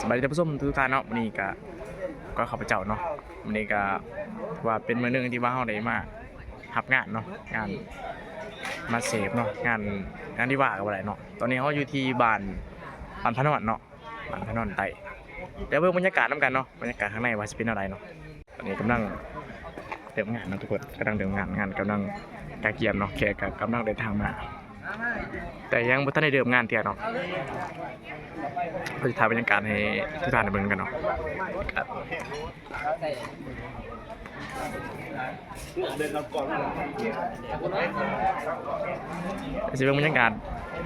ສະບາຍດີທ່ານຜູ້ຊົມທຸກໆທ່ານເນາະ, ມື້ນີ້ກະ ກໍຂ້າພະເຈົ້າເນາະ, ມື້ນີ້ກະວ່າເປັນມື້ໜຶ່ງທີ່ວ່າເຮົາໄດ້ມາຮັບງານເນາະ, ງານມາເສບເນາະ, ງານ ງານວິວາກະວ່າໄດ້ເນາະ. ຕອນນີ້ເຮົາຢູ່ທີ່ບ້ານ ບ້ານພະນອນເນາະ, ບ້ານພະນອນໃຕ້. ດຽວເບິ່ງບັນຍາກາດນຳກັນເນາະ, ບັນຍາກາດຂ້າງໃນວ່າຊິເປັນແນວໃດເນາະ. ຕອນນີ້ກຳລັງເລີ່ມງານເນາະທຸກຄົນ, ກຳລັງເລີ່ມງານ, ງານກຳລັງກະກຽມເນາະ, ແຂກກະກຳລັງເດີນທາງມາ ແຕ່ຍັງບໍ່ທັນໄດ້ເລີ່ມງານເທື່ອເນາະ. ເຮົາຊິຖ່າຍບັນຍາກາດໃຫ້ທຸກທ່ານໄດ້ເບິ່ງນຳກັນເນາະ. ຊິເບິ່ງບັນຍາກາດ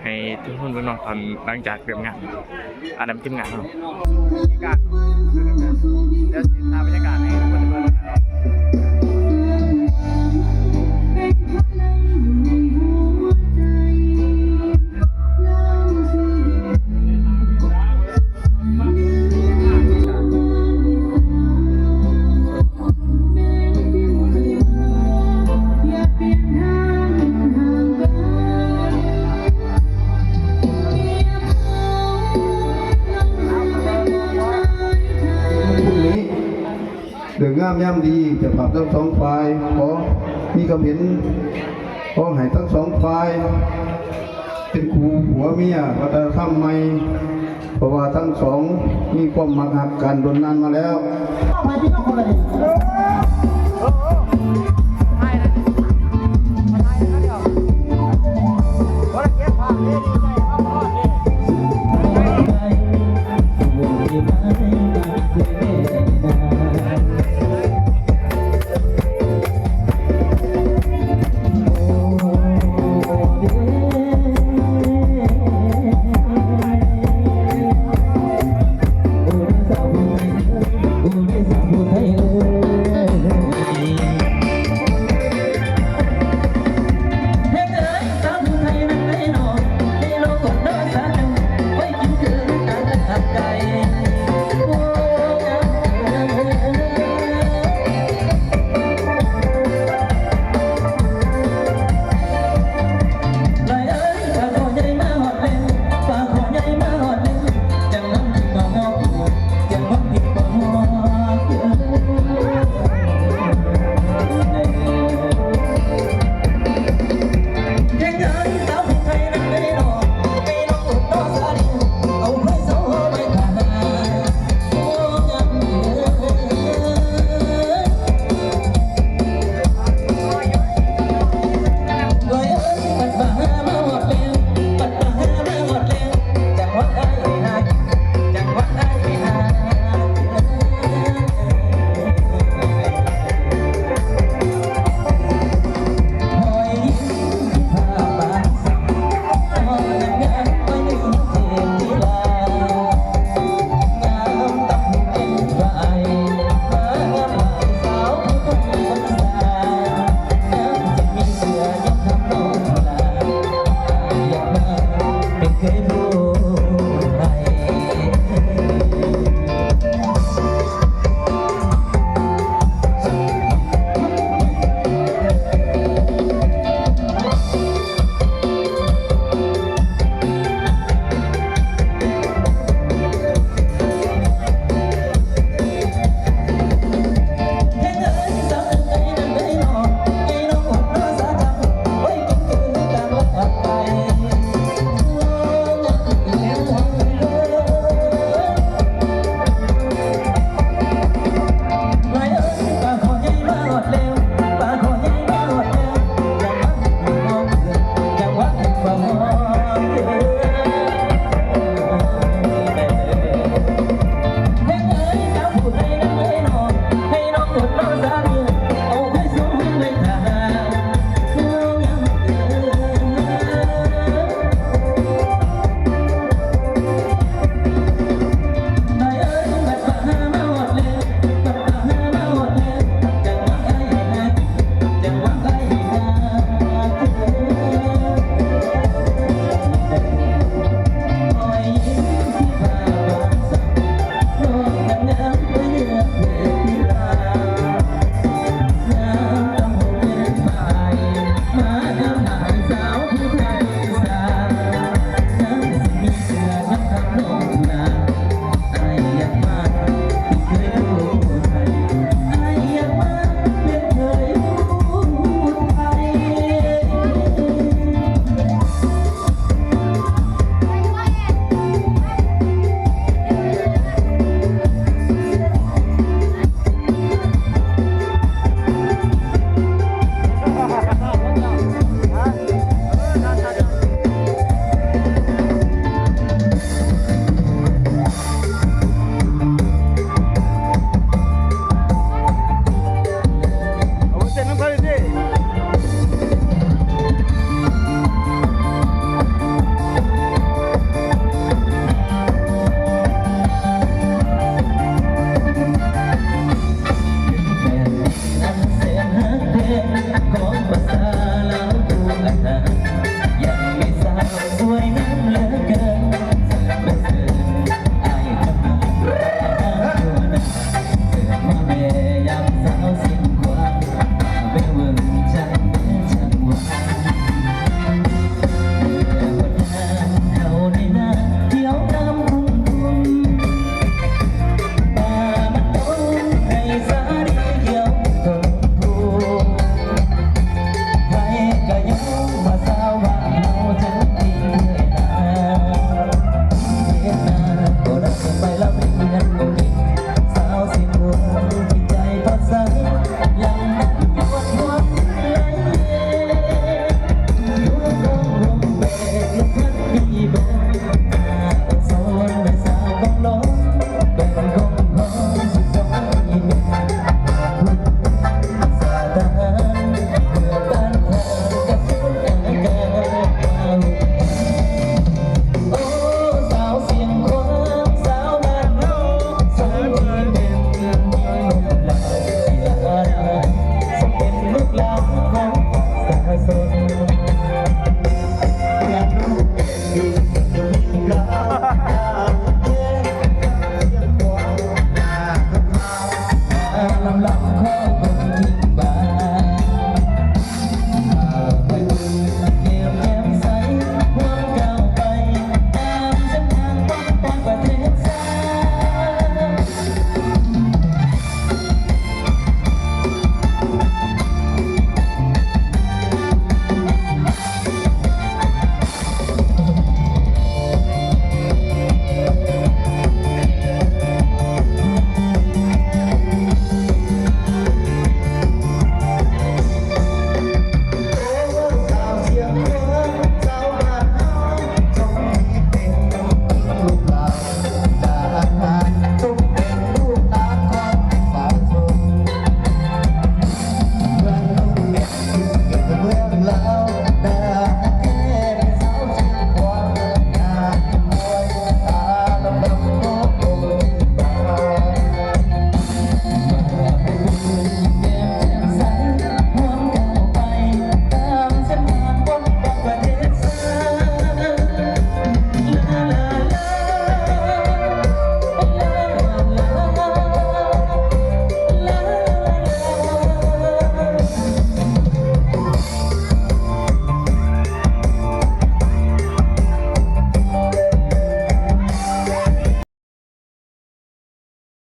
ໃຫ້ທຸກຄົນເບິ່ງເນາະ, ຕອນຫຼັງຈາກເລີ່ມງານ. ອັນນັ້ນທີມງານເຮົາ ທີມງານ ດຽວຊິຖ່າຍບັນຍາກາດໃຫ້ທຸກຄົນໄດ້ເບິ່ງ. ເລີກງາມຍາມດີ, ເຈົ້າພາບທັງສອງຝ່າຍ ຂໍມີຄຳເຫັນ, ຂໍໃຫ້ທັງສອງຝ່າຍເປັນຄູ່ຜົວເມຍ ວັດທະນະທຳໃໝ່, ເພາະວ່າທັງສອງມີຄວາມມັກຮັກກັນດົນນານມາແລ້ວ.